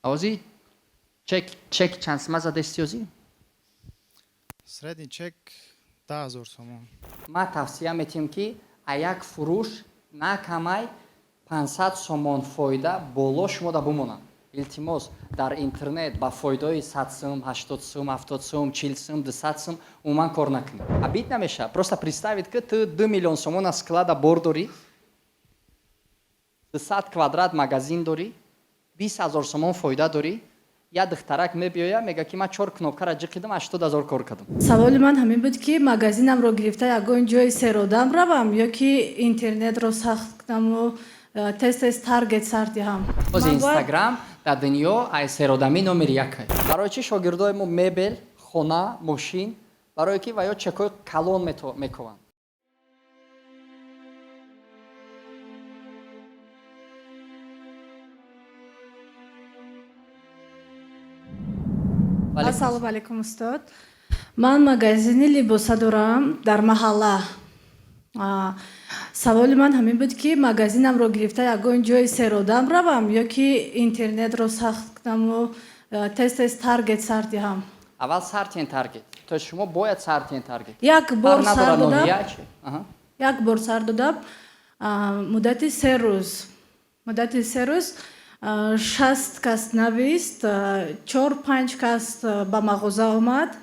Ҳозир чек чанд сима задести ҳозир? Средний чек 10 000 сомон. Ма тавсия метиҳем, ки а як фурӯш на камай 500 сомон фоида боло шумо да бумонад. Илтимос, дар интернет ба фоидаи 100 сум, 80 сум, 70 сум, 40 сум, 200 сум умуман кор накунед. Обид намешавад. Просто представить, ки ту 2 миллион сомон аз склада бор дорӣ, 200 квадрат магазин дорӣ, 20 000 сомон фоида дорӣ, як духтарак мебиёяд, мега, ки ман чор кнопкара ҷиқидам, 80 000 кор кардам. Саволи ман ҳамин буд, ки магазинамро гирифта ягон ҷои серодам равам ё ки интернетро сахт кунаму тез тез таргет сар диҳам. Боз Инстаграм дар дунё ай серодамӣ номери якай. Барои чӣ шогирдои мо мебел, хона, мошин? Барое ки ва ё чекҳои калон мекованд. Ассалому алайкум, устод. Ман магазини либоса дорам дар маҳалла. Саволи ман ҳамин буд, ки магазинамро гирифта ягон ҷои серодам равам ё ки интернетро сахт кунаму тез тез таргет сар диҳам. Аввал сартен таргет, то есть шумо бояд сартен таргет. Як бор сар додам, як бор сар додам, муддати 3 рӯз, муддати 3 рӯз 60 кас навист, чор панҷ кас ба мағоза омад.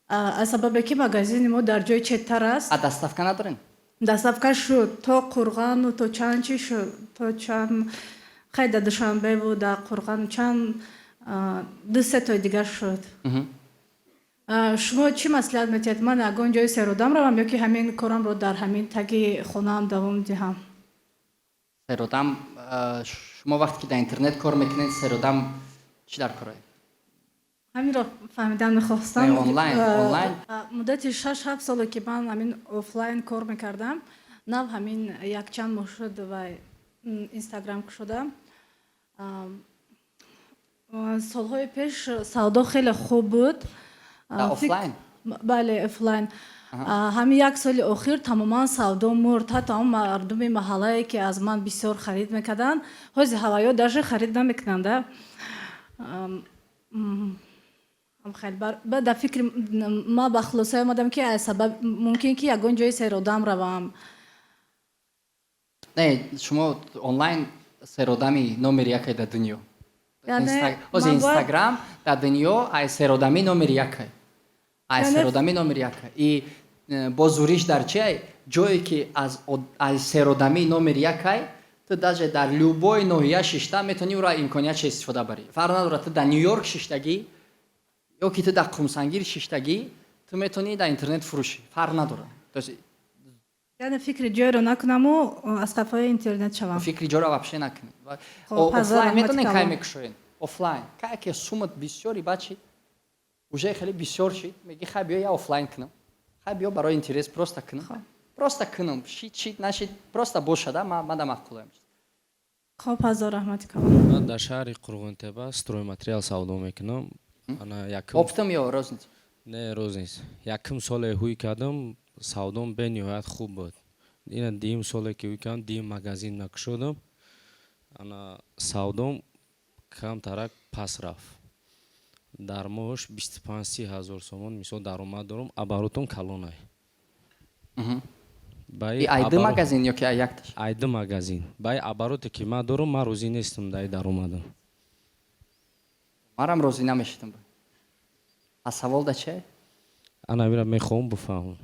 Аз сабабе ки магазини мо дар ҷои четтар аст. А доставка надорем? Доставка шуд то Қурғану, то чанд чи шуд, то чанд хай да Душанбеву да Қурғану, чанд ду се тои дигар шуд. Шумо чӣ маслиҳат метиҳед? Ман ягон ҷои серодам равам ё ки ҳамин корамро дар ҳамин таги хонаам давом диҳам? Серодам, шумо вақте ки дар интернет кор мекунед, серодам чӣ дар корае? Ҳаминро фаҳмидан мехостам. Онлайн, онлайн. Муддати 6-7 соле ки ман ҳамин офлайн кор мекардам, нав ҳамин якчанд моҳ шуд ва Инстаграм кушодам. Солҳои пеш савдо хеле хуб буд. Офлайн? Бале, офлайн. Ҳамин як соли охир тамоман савдо мурд. Ҳатто он мардуми маҳаллае, ки аз ман бисёр харид мекарданд, ҳозир ҳаваё даже харид намекунанда. Баъд дар фикри ма ба хулосае омадам, ки аз сабаб мумкин ки ягон ҷои серодам равам. Не, шумо онлайн серодами номери якай дар дунё. Ҳозир Инстаграм дар дунё ай серодами номери якай, ай серодами номери якай. И боз зуриш дар чи? Ҷое ки аз ай серодами номери якай, ту даже дар любой ноҳия шишта метавонӣ ӯро имкониятша истифода барӣ. Фарқ надорад, ту дар Ню Йорк шиштагӣ ё ки ту дар Қумсангир шиштагӣ, ту метавонӣ дар интернет фурӯшӣ, фарқ надорад. Яъне фикри ҷойро накунаму аз қафои интернет шавам? Фикри ҷойро вообще накунӣ. Офлайн метавонед кай мекушоед? Офлайн кай ки сумат бисёри, бачи уже хеле бисёр шид, меги: хай, биё, я офлайн кунам, хай, биё, барои интерес просто кунам, просто кунам, шид шид, нашид, просто бошада, ма да маъқулам. Хоб, ҳазор раҳмати калон. Ман дар шаҳри Қурғонтепа стройматериал савдо мекунам. Ана якум Оптом ё розница? Не, розница. Якум соле ҳуй кардам, савдом бениҳоят хуб буд. Ина дуюм соле ки ҳуй кардам, дуюм магазин накушодам, ана савдом камтарак пас рафт. Дар моҳш 25-30 ҳазор сомон мисол даромад дорам, оборотом калонай. Ай ду магазин ё ки ай якташ? Ай ду магазин. Баи обороте ки ман дорам, ман розӣ нестам дар даромадам. Марам розӣ намешидам. А савол да че? Ана мира мехоҳам бифаҳмам.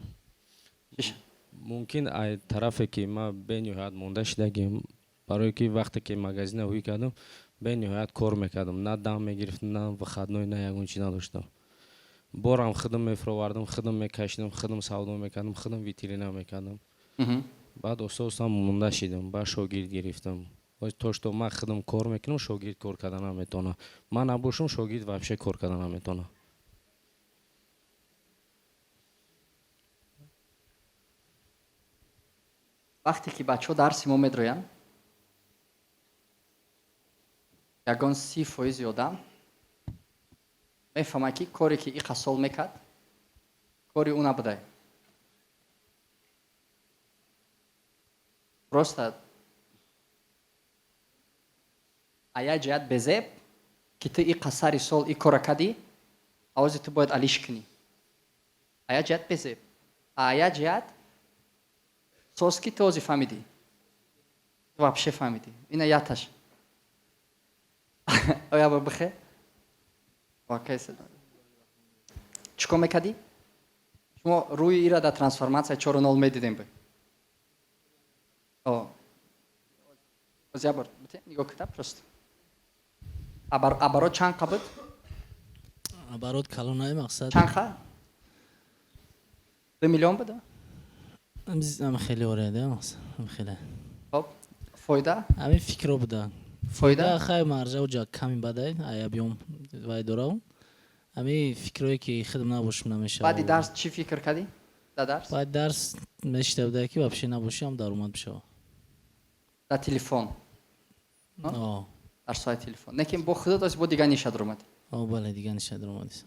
Мумкин ай тарафе ки ман бениҳоят монда шидагим, барое ки вақте ки магазина ҳуй кардам, бениҳоят кор мекардам, на дам мегирифтам, на выходной, на ягон чи надоштам. Борам худам мефировардам, худам мекашидам, худам савдо мекардам, худам витрина мекардам. Баъд оста оста монда шидам, баъд шогирд гирифтам. То что ман худам кор мекунам, шогирд кор карда наметавонад. Ман набошам, шогирд вообще кор карда наметавонад. Вақте ки бачаҳо дарси мо медроянд, ягон 30 фоизи одам мефаҳмад, ки коре ки иқа сол мекард, кори ӯ набудай. Просто а як ҷиҳат безеб. Ки ту и қасари сол и кора кардӣ, авози ту бояд алиш кунӣ. А як ҷиҳат безеб, а як ҷиҳат соз, ки ту ози фаҳмидӣ, ту вообще фаҳмидӣ. Ина яташ оя бор бихе. Чӣ кор мекардӣ? Шумо рӯи ира дар трансформатсия 4.0 медидем б оз як бор нигоҳ кида, просто оборот чанд қа буд? Оборот калонаи, мақсад. Чанд қа? 2 миллион буд? Ам хеле, ореда, ам хеле. Хоб, фоида? Ҳамин фикро буда. Фоида? Хай, маржа уҷа ками бадай, ая биём вай дорав. Ҳамин фикрое ки хидм набошим, намешавад. Баъди дарс чӣ фикр кардӣ дар дарс? Баъди дарс мешида буда, ки вообще набоши ҳам даромад бишавад. Дар телефон, дар соҳаи телефон, лекин бо худат бо дигар ниша даромадӣ? О, бале, дигар ниша даромадӣ.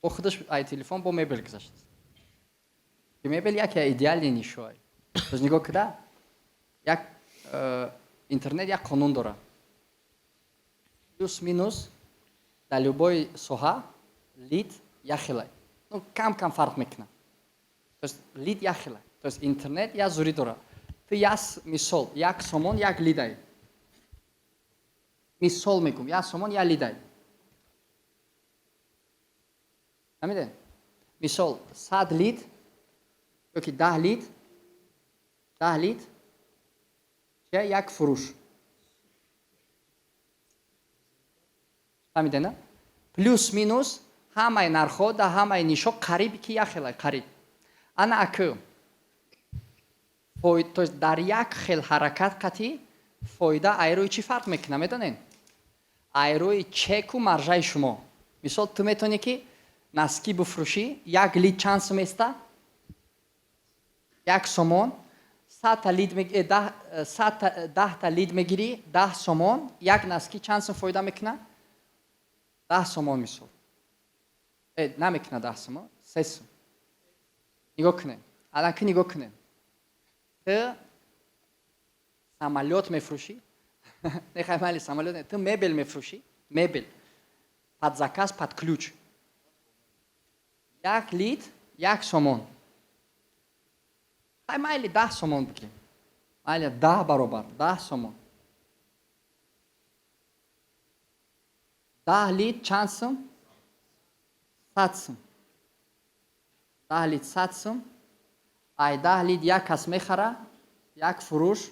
Бо худаш ай телефон бо мебел гузашт, ки мебел яке идеальный нишоай. Тоз нигоҳ кида, як интернет як қонун дорад: плюс минус дар любой соҳа лид як хелай, ну, кам кам фарқ мекунад, то есть лид як хелай. То есть интернет як зурӣ дорад: ту мисол, 1 сомон як лидай, мисол мегӯм, 1 сомон як лидай, фаҳмиде? Мисол, 100 лид ёки 10 лид, 10 лид чия? Як фурӯш, фаҳмиде, на? Плюс минус ҳамаи нархҳо дар ҳамаи нишо қариб ки як хелай, қариб. Ана акы то есть дар як хел ҳаракат қатъӣ фоида айрӯи чӣ фарқ мекунад, медонед? Айрӯи чеку маржаи шумо. Мисол, ту метавонӣ ки носки бифурӯшӣ, як лид чанд сум еста? 1 сомон. 100-та лид, 10-та лид мегирӣ, 10 сомон як носки, чанд сум фоида мекунад? 10 сомон, мисол. Намекунад 10 сомон, 3 сум. Нигоҳ кунед, аллаки нигоҳ кунед: ту самолёт мефурӯшӣ, нехай, майли, самолёт, ту мебел мефурӯшӣ, мебел под заказ, под ключ, як лид 1 сомон, хай, майли, 10 сомон бигирем, майли, 10 баробар 10 сомон, 10 лид чанд сум? 100 сум. 10 лид 100 сум. Ай 10 лид як кас мехара, як фурӯш,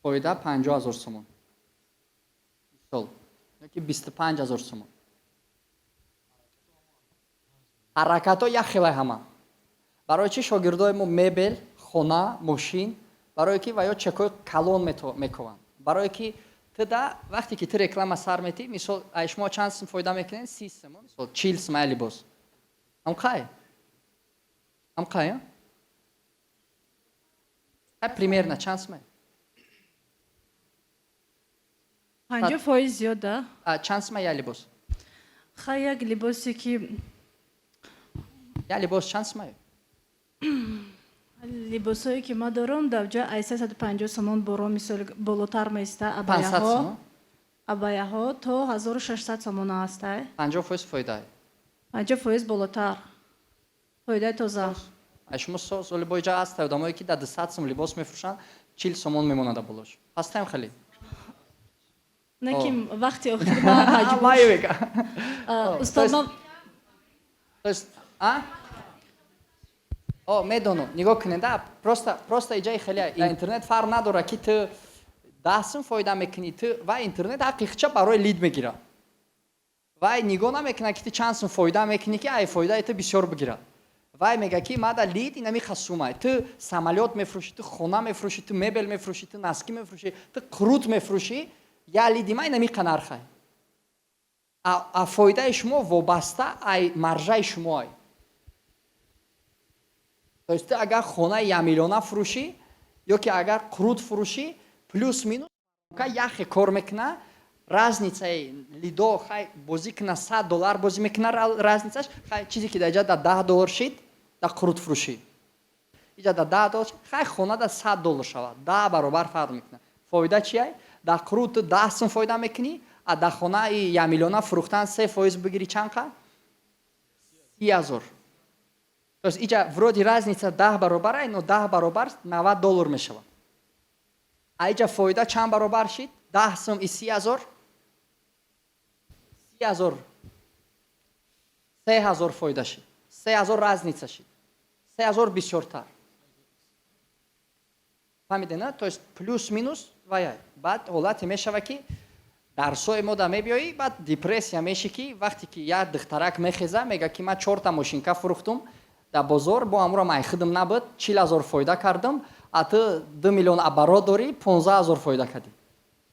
фоида 50 000 сомон, мисол, ёки 25 000 сомон. Ҳаракатҳо як хелай ҳама. Барои чӣ шогирдои мо мебел, хона, мошин? Барое ки ва ё чекҳои калон мекованд. Барое ки ту да вақте ки ту реклама сар метӣ, мисол, ай шумо чанд сум фоида мекунед? 30 сум, мисол, 40 сум ай либос. Ҳамқай, ҳамқай, ай примерно чанд сум? 50% зиёд, да. Чанд сум як либос? Хай, як либосе ки Як либос чанд сум? Либосое ки ма дорам, дар ҷо ай 350 сомон боро, мисол, болотар меиста. 500 Абаяҳо сум? Абаяҳо то 1600 сомона ҳастай. 50% фоида. 50% болотар, фоидаи тоза. Ай шумо соли бо иҷа ҳаст одамое ки дар 200 сум либос мефурӯшанд, 40 сомон мемонад болош. Ҳастаем хеле. Не, ки вақти охир ма маҷбур, устод, ма То есть а о медонам, нигоҳ кунед, да, просто иҷаи хеле интернет фарқ надорад, ки ту 10 сум фоида мекунӣ, ту ва интернет ҳақиқча барои лид мегирад. Вай нигоҳ намекунад, ки ту чанд сум фоида мекунӣ, ки ай фоидаи ту бисёр бигирад. Вай мега, ки мада лид инами хасумай. Ту самолёт мефурӯшӣ, ту хона мефурӯшӣ, ту мебел мефурӯшӣ, ту носки мефурӯшӣ, ту қурут мефурӯшӣ, я лиди ма инами нархай. А фоидаи шумо вобаста ай маржаи шумоай. То есть ту агар хонаи 1 миллиона фурӯшӣ ё ки агар қурут фурӯшӣ, плюс минус яхе кор мекуна. Разницаи лидо, хай, бозӣ куна, 100 доллар бозӣ мекуна, разницаш, хай, чизе ки дар иҷа дар 10 доллар шид, дар қурут фурӯшӣ иҷа дар 10 доллар, хай, хона дар 100 доллар шавад, 10 баробар фарқ мекунад. Фоида чия? Дар қурут ту 10 сум фоида мекунӣ. А дар хона и як миллиона фурӯхтан 3% бигирӣ, чанд қа? 30 000. То есть иҷа вроде разница 10 баробар, но 10 баробар 90 доллар мешавад. А иҷа фоида чанд баробар шид? 10 сум и 30 0, 30 0, 3000 фоида шид, 3000 разница шид, 3000 бисёртар. Фаҳмиде, на? То есть плюс минус ваяй. Баъд ҳолате мешава, ки дарсои мо да мебиёӣ, баъд депрессия меши, ки вақте ки як духтарак мехеза, мега, ки ман чорта мошинка фурӯхтум дар бозор, бо амурам ай худам набуд, 40 000 фоида кардам, а ту 2 миллион оборот дорӣ, 15 000 фоида кардӣ.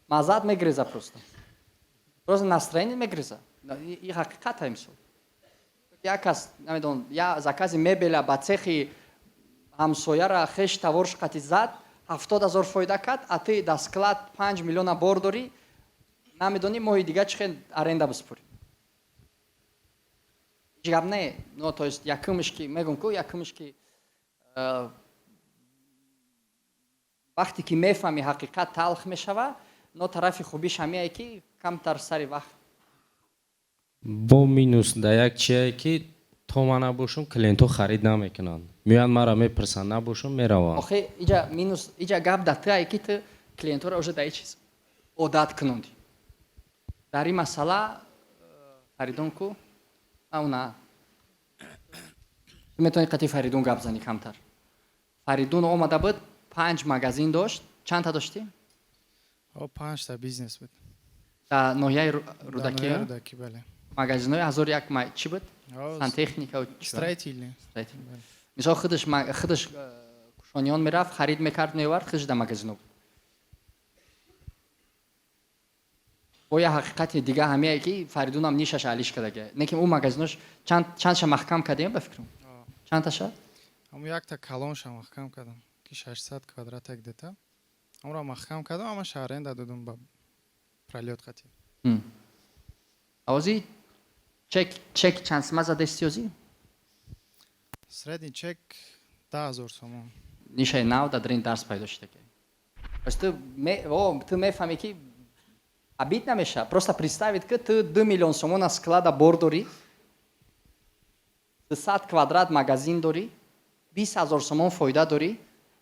Маззат мегиреза, просто настроение мегиреза. И ҳақиқата. Мисол, як кас, намедонам, я закази мебеля ба цехи ҳамсояра хеш таворш қати зад, 70 000 фоида кард, а ты дар склад 5 миллиона бор дорӣ, намедонӣ моҳи дига чӣ хел аренда биспурӣ. Ҳеҷ гап не. Ну, то есть якумш ки мегум ку, якумш ки вақте ки мефаҳми, ҳақиқат талх мешава, но тарафи хубиш ҳамие, ки камтар сари вақт. Бо минус да як чие, ки то ман набошам, клиентҳо харид намекунанд, меоянд, мара мепурсанд, набошам, мераванд. Охе, иҷа минус, иҷа гап да тае, ки ту клиентҳоро уже да чиз одат кунонди. Дар ин масъала Фаридун ку, ау на, ту метавонӣ қати Фаридун гап занӣ камтар. Фаридун омада буд, панҷ магазин дошт. Чандта доштӣ? О, панҷта бизнес буд. Дар ноҳияи Дар Рӯдакӣ? ноҳияи Рӯдакӣ, бале. Магазинҳои ҳазору як чӣ буд? О, сантехника? Строительный. Мисол, худаш Кушониён мерафт, харид мекард, меовард, худаш дар магазино буд. Бо як ҳақиқати дига ҳамие, ки Фаридунам нишаша алиш кардага, не ки ӯ магазинош чандша маҳкам кардем, ба фикрам, чандташа? Ҳамун якта калонша маҳкам кардам, ки 600 квадрата где-то, ҳамонро маҳкам кардам, ҳамаша аренда додум ба пролёт қатӣ. Овози чек чанд сима задести озӣ? Средний чек 10 000 сомон. Нишаи нав дар ин дарс пайдо шуда. Пас ту мефаҳмӣ, ки обид намешавад. Просто представить ки ту 2 миллион сомон аз склада бор дорӣ, 200 квадрат магазин дорӣ, 20 000 сомон фоида дорӣ,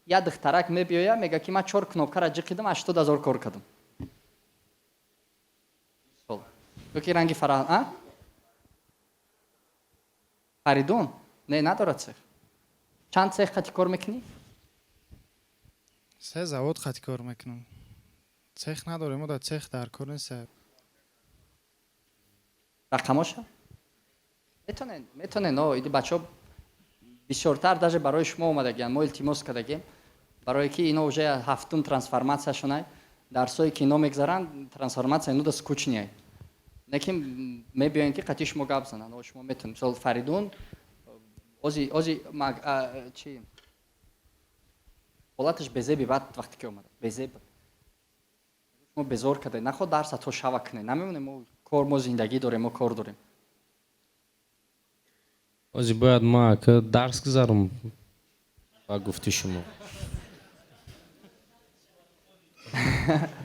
як духтарак мебиёя, мега, ки ман чор кнопкара ҷиқидам, 80 000 кор кардам. Ки ранги фара а Фаридун не надорад цех. Чанд цех қати кор мекунӣ? Се завод қати кор мекунам, цех надорем, мо дар цех дар кор нест. Рақамоша метонен, иди бачаҳо бисёртар даже барои шумо омадагиан, мо илтимос кардагем, барое ки ино уже ҳафтум трансформатсияшонай. Дарсое ки ино мегзаранд, трансформатсия ино да скучный, не ки мебиёем, ки қати шумо гап зананд. Шумо метонед, мисол, Фаридун ози чи ҳолаташ безеби. Баъд вақте ки омада, безеб, шумо безор карда, наход дарса то шава кунед, намемонем. Мо кор, мо зиндагӣ дорем, мо кор дорем. Ози бояд ма ка дарс гузарам, ба гуфти шумо,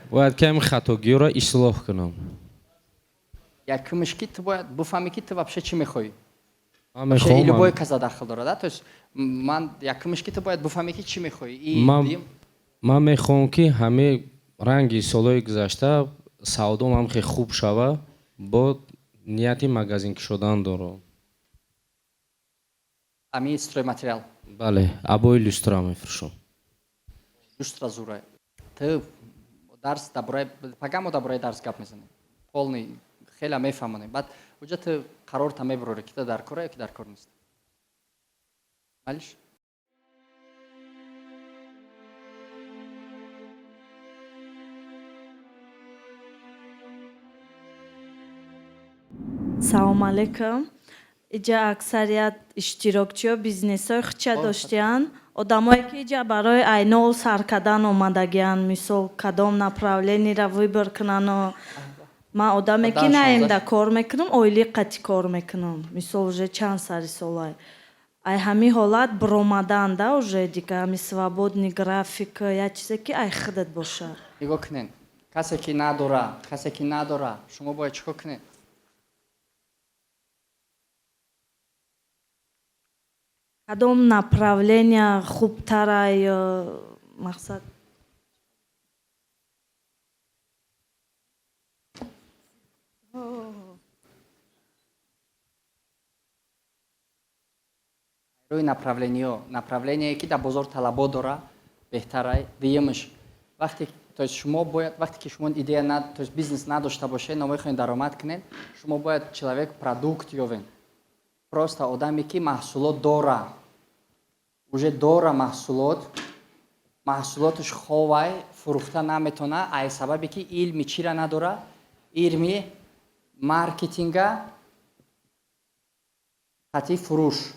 бояд ками хатогиёро ислоҳ кунам. Якумш, ки ту бояд буфаҳмӣ, ки ту вообще чӣ мехоҳӣ. Ман мехоҳам Любой каза дахл дорад, то есть ман якумш, ки ту бояд буфаҳмӣ, ки чӣ мехоҳӣ. Ман мехоҳам, ки ҳамаи ранги солҳои гузашта савдом ҳам хеле хуб шава, бо нияти магазин кушодан дорам. Ами стройматериал? Бале, обои, люстра мефурӯшам. Люстра зура. Ту дарс дар бораи, пага мо дар бораи дарс гап мезанем, полный хеле мефаҳмонем. Баъд уҷа ту қарорта мебурорӣ, ки ту дар кора ё ки дар кор нест. Малиш. Салом алейкум. Иҷа аксарият иштирокчиё бизнесҳои худша доштиянд. Одамое, ки иҷа барои айнол сар кардан омадагиянд, мисол, кадом направлениеро выбор кунану. Ман одаме, ки наемда кор мекунам, оилӣ қатъи кор мекунам, мисол, уже чанд сари солай ай ҳамин ҳолат биромадан да, уже дига ҳами свободный график, як чизе, ки ай худат бошад. Нигоҳ кунен. Касе ки надора, касе ки надора, шумо бояд чӣ кор кунед? Кадом направления хубтарай, мақсад? Рӯи направлениё, направление, ки дар бозор талабот дора, беҳтарай. Дуюмаш, вақте, то есть, шумо бояд, вақте ки шумо идея на, то есть бизнес надошта бошед, но мехоҳед даромад кунед, шумо бояд человек продукт ёвед, просто одаме ки маҳсулот дора, уже дора маҳсулот, маҳсулоташ ховай, фурӯхта наметона, ай сабабе ки илми чира надора, илми маркетинга, хати фурӯш.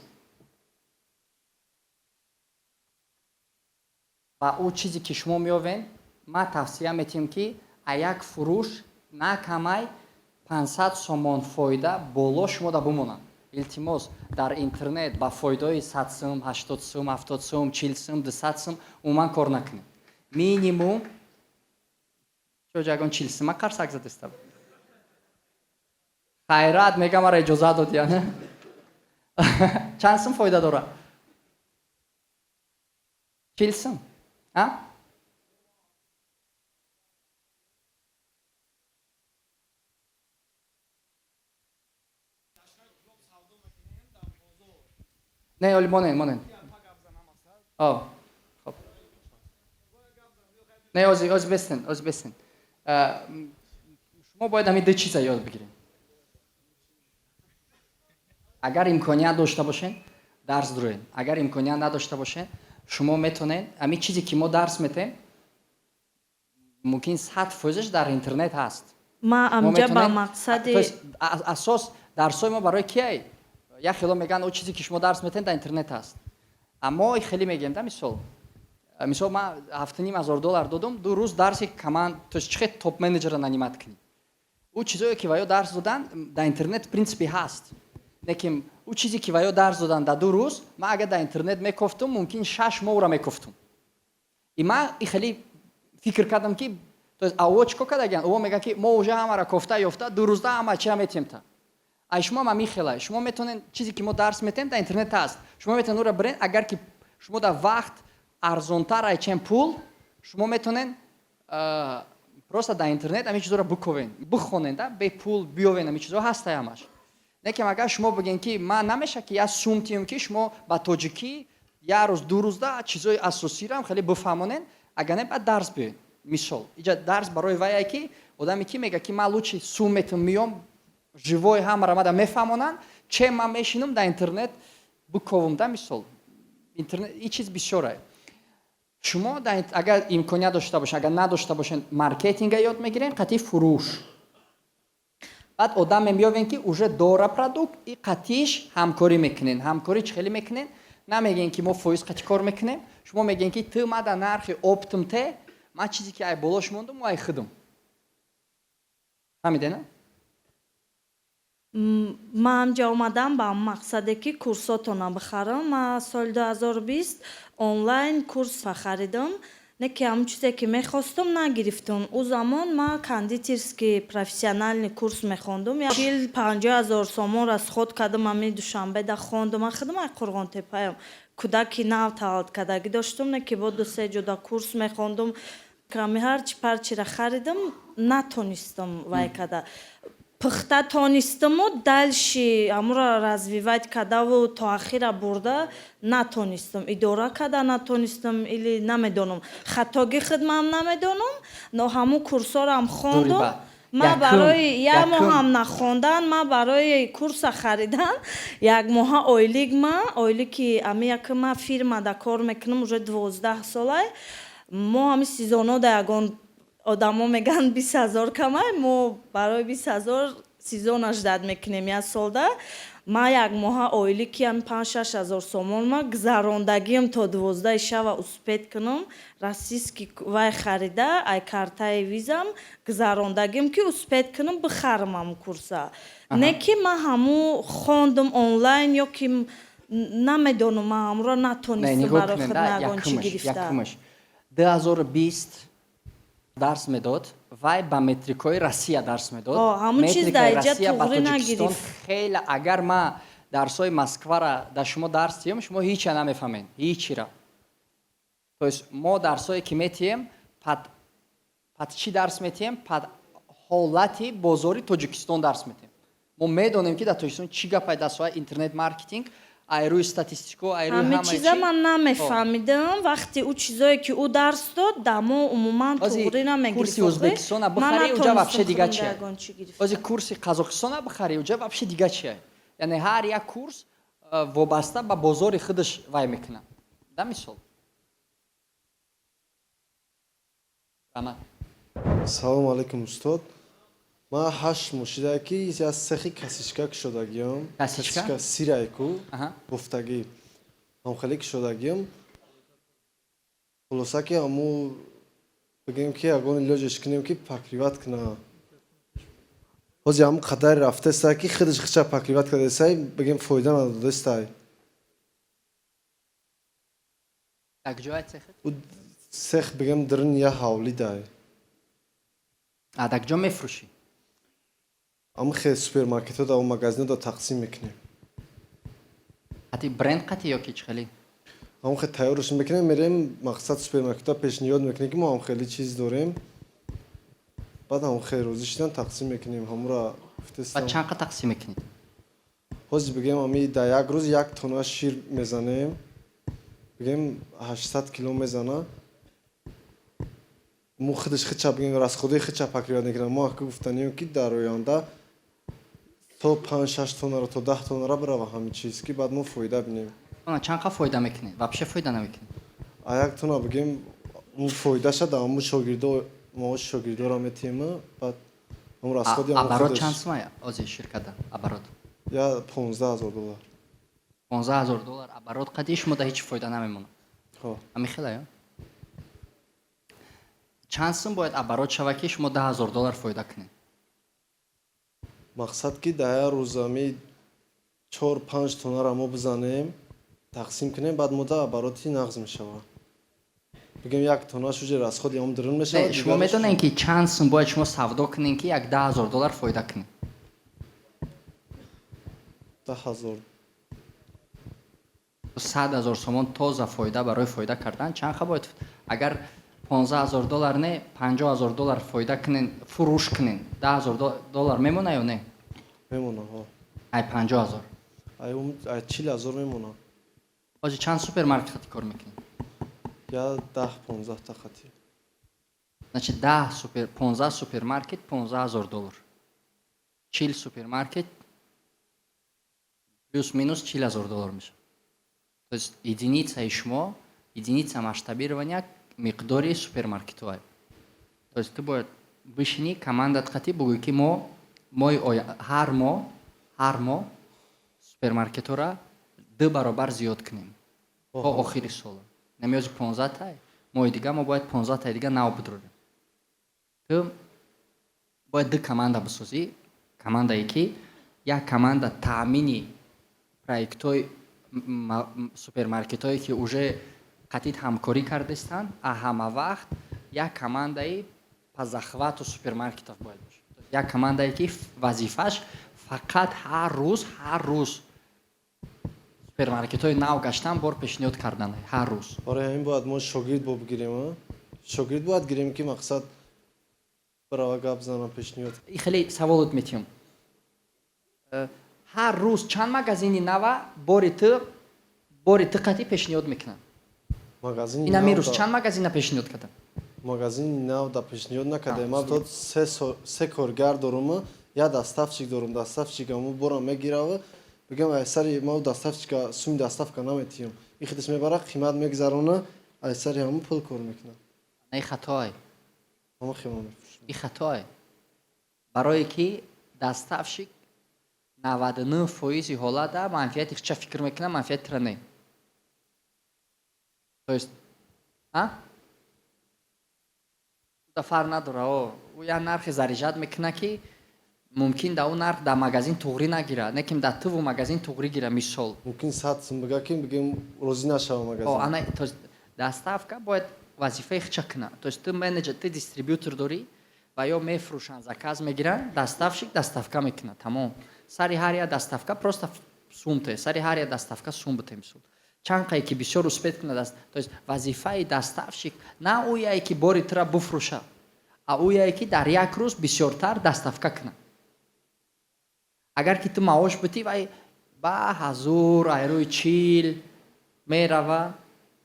Ва ӯ чизе ки шумо меёвед, ман тавсия метиҳам, ки а як фурӯш на камай 500 сомон фоида боло шумо да бимонад. Илтимос, дар интернет ба фоидаҳои 100 сум, 80 сум, 70 сум, 40 сум, 200 сум умуман кор накунед. Минимум чо ягон 40 сума қарсак задеста. Хайрат мегам, мара иҷозат дод, яна чанд сум фоида дора? 40 сум, а? Не, оли монен, монен. О, хоб. Не, ози, ози бестен, ози бестен. Шумо бояд ҳамин ду чиза ёд бигиред. Агар имконият дошта бошед, дарс дуроед. Агар имконият надошта бошед, шумо метавонед ҳамин чизе ки мо дарс метем, мумкин 100%-аш дар интернет ҳаст. Ма Мо амҷа ба метавонем- мақсади То есть, асос дарсҳои мо барои кияй? Як хело мегӯянд, о, чизе ки шумо дарс метем, дар интернет ҳаст. Аммо хеле мегӯем да, мисол, ман 7500 доллар додум, 2 рӯз дарси команд, то есть чӣ хел топ менеҷера нанимать кунӣ. Ӯ чизое ки ва ё дарс додан, дар интернет в принципе ҳаст, лекин ӯ чизе ки ва ё дарс додан дар 2 рӯз, ман агар дар интернет мекофтум, мумкин 6 моҳ ӯра мекофтум. И ман и хеле фикр кардам, ки, то есть, аво чӣ кор кардагиян? Ово мегӯянд, ки мо уже ҳамаро кофта ёфта, 2 рӯзда ҳама чира метиҳем. Та ай шумо ҳам ҳамин шумо метавонед, чизе ки мо дарс метиҳем, дар интернет ҳаст, шумо метавонед ӯра бирен. Агар ки шумо дар вақт арзонтар ай чем пул, шумо метавонед просто дар интернет ҳамин чизоро биковен, бихонед, да, бепул биёвен, ҳамин чизо ҳастай ҳамаш. Лекин агар шумо бигӯед, ки ман намеша ки як сум тиҳем, ки шумо ба тоҷикӣ як рӯз, 2 рӯзда чизои асосиро хеле бифаҳмонед, агар не, баъд дарс биёед. Мисол, иҷа дарс барои вае ки одаме ки мега, ки ман лучше сум метам, миём, живой ҳамаро мада мефаҳмонанд, че ман мешинам дар интернет биковум. Да, мисол, интернет ин чиз бисёре. Шумо агар имконият дошта бошед, агар надошта бошед, маркетинга ёд мегирем, қатъи фурӯш. Баъд одаме меёвем, ки уже дора продукт, и қатъиш ҳамкорӣ мекунен. Ҳамкорӣ чӣ хеле мекунен? Намегӯем, ки мо фоиз қатъи кор мекунем. Шумо мегӯем, ки ту ма дар нархи оптом те, ман чизе ки ай болош мондум, ай худум. Фаҳмидена? Ман ҳамҷа омадам ба мақсаде, ки курсотона бихарам. Ман соли 2020 онлайн курс харидам, не ки ҳамон чизе ки мехостум, нагирифтум. Ӯ замон ман кондитерский профессиональный курс мехондум, 40-50 ҳазор сомон расход кардам. Ҳамин Душанбеда хондум. Ман худам ай Қурғонтепаям, кӯдаки нав таваллуд кардагӣ доштум, не ки бо ду се ҷода курс мехондум. Ками ҳарчи парчира харидам, натонистам вай када, пухта тонистаму дальше ҳамуро развивать кардаву то ахира бурда натонистам, идора карда натонистам или намедонам, хатоги хидмам намедонам, но ҳамун курсорам хондум. Ман барои як моҳам нахондан, ман барои курса харидан як моҳа ойлик, ма ойлики ами як, ма фирмада кор мекунам уже 12 солай. Мо ҳами сезонода ягон одамо мегӯянд 20 000 камай, мо барои 20 000 сезона ждать мекунем як солда. Ма як моҳа ойлики ами 5-6 ҳазор сомон ма гузарондагиам то 12-и шава успеть кунам, российский вай харида, ай картаи визам гузарондагиам, ки успеть кунам, бихарам ҳамун курса. Не ки ман ҳамун хондум онлайн ё ки намедонам, ман ҳамуро натонистам барои худ ягон чӣ гирифта. 2020 дарс медод. Вай ба метрикаҳои Россия дарс медод. О, ҳамун чиз Метрикаи дар иҷа Россия ба туғрӣ Тоҷикистон нагирифт. хеле. Агар ма дарсҳои Москвара дар шумо дарс диҳам, шумо ҳича намефаҳмед, ҳичира. То есть мо дарсҳое ки метиҳем, под чӣ дарс метиҳем? Под ҳолати бозори Тоҷикистон дарс метиҳем. Мо медонем, ки дар Тоҷикистон чӣ гапай дар соҳаи интернет маркетинг, ай рӯи статистико, ай рӯи ҳамин ҳамаи чиза чӣ. Ман намефаҳмидам. Вақте ӯ чизое ки ӯ дарс дод, да мо умуман Ози туғрӣ намегирифт. курси Ӯзбекистона бихарӣ, уҷа вообще дига чия. Ози курси Қазоқистона бихарӣ, уҷа вообще дига чия. Яъне ҳар як курс вобаста ба бозори худаш вай мекунад. Да, мисол. Раҳмат. Салому алайкум, устод. Ман 8 моҳ шуда, ки як сехи косичка кушодагиам. Косичка? Сирайку гуфтагӣ, ҳамхеле кушодагиам. Хулоса, ки ҳаму бигем, ки ягон илоҷеш кунем, ки покрывать куна. Ҳозир ҳамун қадаре рафтаеста, ки худаш хича покрывать кардесай, бигем, фоида надодестай. Як ҷоя цехет? Ӯ цех, бигем, дрин я ҳавлӣ дай. А дар ҷо мефурӯшӣ? Ҳамун хел супермаркетҳо да, магазинҳо да тақсим мекунем. Қати бренд, қати ё ки чӣ хеле? Ҳамун хел тайёрш мекунем, мерем, мақсад, супермаркетҳо пешниҳод мекунем, ки мо ҳам хеле чиз дорем. Баъд ҳамун хел розӣ шидан, тақсим мекунем ҳамура. Баъд чанд қа тақсим мекунед? Ҳозир, бигем, ами дар як рӯз 1 тонна шир мезанем, бигем, 800 кило мезана. Мо худаш хича, бигем, расходои хича покрывать мекунам. Мо ки гуфтанем, ки дар оянда то 5-6 тоннаро, то 10 тоннара бирава ҳамин чиз, ки баъд мо фоида бинем. Тонна чанд қа фоида мекунед? Вообще фоида намекунед? А 1 тонна, бигем, фоидаша дар ҳамун шогирдо, маоши шогирдоро метиҳем, баъд ҳамун расходи ҳамун Оборот худаш. чанд сумая ози ширката, оборот? Я 15 000 доллар. 15 000 доллар оборот қади шумо да ҳеҷ фоида намемонад? Ҳо. Ҳамин хела ё? Чанд сум бояд оборот шава, ки шумо 10 000 доллар фоида кунед? Мақсад, ки дар як рӯз ами 4-5 тоннаро мо бизанем, тақсим кунем, баъд мо да обороти нағз мешавад. Бигем, 1 тоннаш уже расходи ҳам дрин мешавад. Не, шумо медонед, ки чанд сум бояд шумо савдо кунед, ки як 10 000 доллар фоида кунед? 10 000. 100 000 сомон тоза фоида. Барои фоида кардан чанд қа бояд? Агар 15 000 доллар не, 50 000 доллар фоида кунен, фурӯш кунен, 10 000 доллар мемона ё не? Мемона, ҳо. Ай 50 000? Ай ай 40 000 мемона. Ҳозир чанд супермаркет хати кор мекунед? Я 10-15 та хати. Значит, 10 супер, 15 супермаркет, 15 000 доллар, 40 супермаркет, плюс минус 40 000 доллар мешавад. То есть единицаи шумо, единица масштабирования миқдори супермаркетҳое. То есть ту бояд бишинӣ, командат қатӣ бугӯӣ, ки мо моҳи ҳар моҳ супермаркетҳоро ду баробар зиёд кунем то охири сола. Намеози 15-тай, моҳи дига мо бояд 15-таи дига нав бидорем. Ту бояд ду команда бисозӣ: командае, ки як команда таъмини проектҳои супермаркетҳое, ки уже қатъи ҳамкорӣ кардастанд, а ҳама вақт як командаи по захвату супермаркетов бояд бошад, як командае, ки вазифааш фақат ҳар рӯз супермаркетҳои нав гаштан, бор пешниҳод кардан ҳар рӯз. Барои ҳамин бояд мо шогирд бо бигирем, шогирд бояд гирем, ки мақсад барава, гап зана, пешниҳод. Хеле саволот метиҳам. Ҳар рӯз чанд магазини нава бори ту қатъи пешниҳод мекунанд? Инами рӯз чанд магазина пешниҳод кардам? Магазини нав да пешниҳод накардаем. Ман то се коргар дорум, як доставщик дорум. Доставщик аму бора мегирава, бигам, ай сари ма доставщика суми доставка наметиҳам, и худаш мебара, қимат мегузарона, ай сари ҳамун пул кор мекунад. На, хатоай. Ҳама хема мефурӯшам. И хатоай, барое ки доставщик 99 фоизи ҳолата манфиати хича фикр мекунад, манфиати тира не. То есть а фарқ надора, о ӯ як нархе заряжать мекунад, ки мумкин дар ӯ нарх дар магазин туғрӣ нагирад, не ки дар туву магазин туғрӣ гира, мисол. Мумкин 100 сум бига, ки бигем, розӣ нашава магазин. Ана, то есть доставка бояд вазифаи хича кунад. То есть ту менеҷер, ту дистрибьютор дорӣ. Ва ё мефурӯшанд, заказ мегиранд, доставщик доставка мекунад, тамом. Сари ҳар як доставка просто сум те, сари ҳар як доставка сум бите. Мисол, чанд қае ки бисёр успеть кунад. То есть вазифаи доставщик на ӯяе ки бори тура буфурӯша, а ӯяе ки дар як рӯз бисёртар доставка кунад. Агар ки ту маош битӣ, вай ба ҳазур айрӯи чил мерава,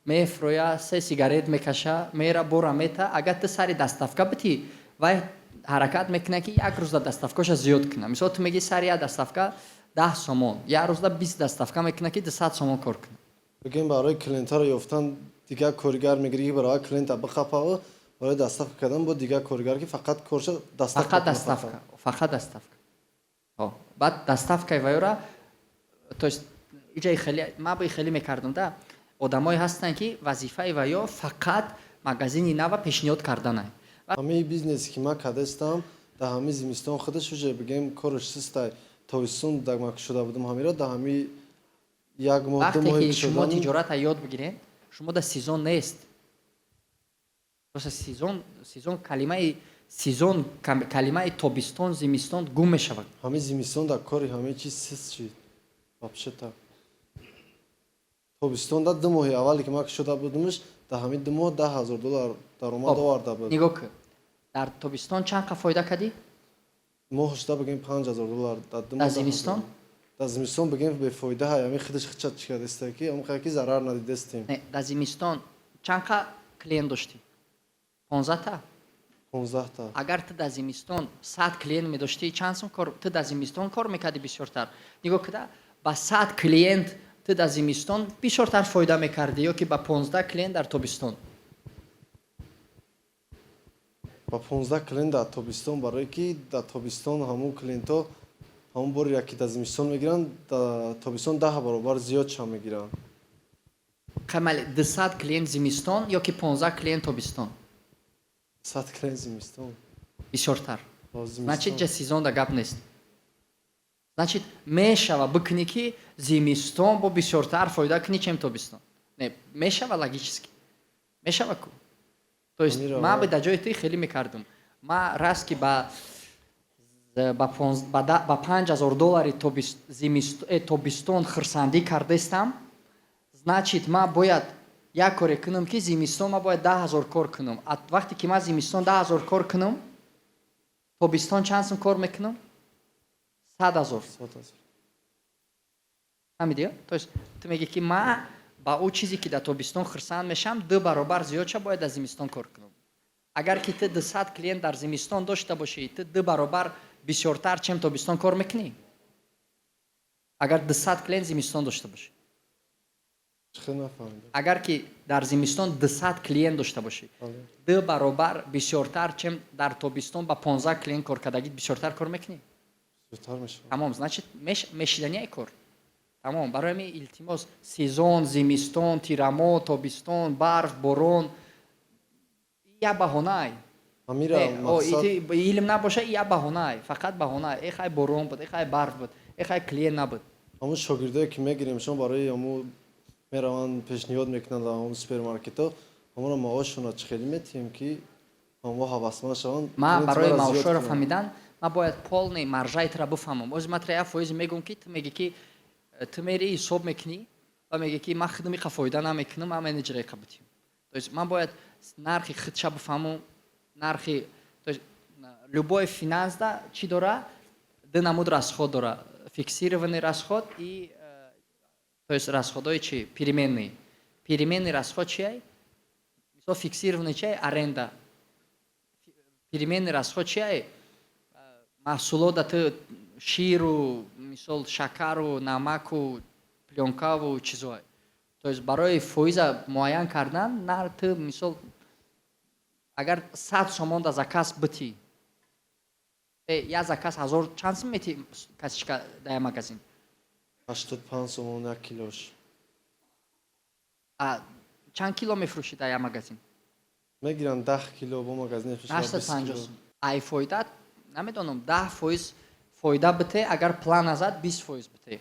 мефурӯя, се сигарет мекаша, мера, бора мета. Агар ту сари доставка битӣ, вай ҳаракат мекунад, ки як рӯзда доставкаша зиёд кунад. Мисол, ту мегӣ, сари як доставка 10 сомон, як рӯзда 20 доставка мекунад, ки 200 сомон кор кунад. Бигем, барои клиентҳоро ёфтан дигар коргар мегирӣ, ки барои клиента бихапава, барои доставка кардан бо дигар коргар, ки фақат корша доставка. Фақат доставка, фақат доставка. Баъд доставкаи вайора, то есть иҷаи хеле ма бо хеле мекардам да. Одамое ҳастанд, ки вазифаи ваё фақат магазини нава пешниҳод карданай. Ҳамаи бизнесе ки ман кардастам, дар ҳамаи зимистон худаш уже, бигем, кораш систай. Тобистон дар ман шуда будам, ҳамира дар ҳамаи як моҳ, 2 Вақте моҳи ки шумо шудан. тиҷората ёд бигиред, шумо дар сезон нест. Просто сезон, сезон, калимаи сезон, калимаи тобистон, зимистон гум мешавад. Ҳамаи зимистон дар кори ҳамаи чиз сист шид вообще-то. Тобистон дар 2 моҳи аввале ки ман шуда будамш, дар ҳамаи 2 моҳ 10 000 доллар даромад Хоб, оварда буд. Нигоҳ кун, дар тобистон чанд қа фоида кардӣ? Моҳ шуда, бигем, 5000 доллар дар 2 моҳ. Дар зимистон? Дар зимистон, бигем, бефоида. Ҳами худаш хичат чӣ кардааста, ки ҳамқадр ки зарар надидастем. Не, дар зимистон чанд қа клиент доштӣ? 15-та? 15-та. Агар ту дар зимистон 100 клиент медоштӣ, чанд сум кор ту дар зимистон кор мекардӣ бисёртар? Нигоҳ куда, ба 100 клиент ту дар зимистон бисёртар фоида мекардӣ ё ки ба 15 клиент дар тобистон? Ба 15 клиент дар тобистон, барое ки дар тобистон ҳамун клиентҳо ҳамун боре ки дар зимистон мегиранд, дар тобистон 10 баробар зиёд шам мегиранд. Камали, 200 клиент зимистон ё ки 15 клиент тобистон? 100 клиент зимистон. Бисёртар? Бо зимистон. Значит, ҷа сезон да гап нест. Значит, мешава бикунӣ, ки зимистон бо бисёртар фоида кунӣ, чем тобистон. Не мешава? Логически мешава ку. То есть Амира, ман ва- бы дар ҷои ту хеле мекардам. Ма раст ки ба 5000 доллари тобистон хурсандӣ кардастам, значит, ман бояд як коре кунам, ки зимистон ман бояд 10 000 кор кунам. А вақте ки ман зимистон 10 000 кор кунам, тобистон чанд сум кор мекунам? 100 000. 100 000. Фаҳмидӣ? То есть ту мегӣ, ки ман ба ӯ чизе ки дар тобистон хурсанд мешавам, ду баробар зиёд ша бояд дар зимистон кор кунам. Агар ки ту 200 клиент дар зимистон дошта бошӣ, ту ду баробар бисёртар, чем тобистон, кор мекунӣ, агар 200 клиент зимистон дошта бошӣ. Чӣ, нафаҳмидам. Агар ки дар зимистон 200 клиент дошта бошӣ, Бале. ду баробар бисёртар, чем дар тобистон ба 15 клиент кор кардагӣ, бисёртар кор мекунӣ. Зудтар мешавад. Тамом, значит, мешиданияи кор тамом. Барои ҳамин, илтимос, сезон, зимистон, тирамо, тобистон, барф, борон як баҳонаай. Амира, Не, о, мақсад илм набоша, як баҳонаай, фақат баҳонаай: э хай, борон буд, э хай, барф буд, э хай, клиент набуд. Ҳамун шогирдое ки мегирем, шумо барои ҳамун мераванд, пешниҳод мекунанд дар ҳамун супермаркетҳо, ҳамонро маошшонро чӣ хеле метиҳем, ки ҳамон ҳавасманд шаванд, Ман клиенти барои маро зиёд маошҳоро кунанд? фаҳмидан ман бояд полный маржаи тура бифаҳмам. Ози ман тура як фоизе мегӯм, ки ту мегӣ, ки ту мери ҳисоб мекунӣ ва мегӣ, ки ман худам иқа фоида намекунам, ман менеҷера иқа битим. То есть ман бояд нархи худша бифаҳмам, нархи, то есть любой финансда чӣ дора? Ду намуд расход дора: фиксированный расход и то есть расходҳои чи, переменный. Переменный расход чиай? Мисол, фиксированный чиай? Аренда. Переменный расход чиай? Маҳсулота ту, ширу, мисол, шакару, намаку, плёнкаву чизое. То есть барои фоиза муайян кардан нар ту, мисол, агар 100 сомон да заказ битӣ, як заказ ҳазор чанд сум мети касичка дар як магазин? 85 сомон як килош. А чанд кило мефурӯшӣ дар як магазин? Мегиранд 10 кило, бо магазин мефурӯшанд. 850 сум. Ай фоида, намедонам, 10% фоида бите, агар план назад, 20% бите.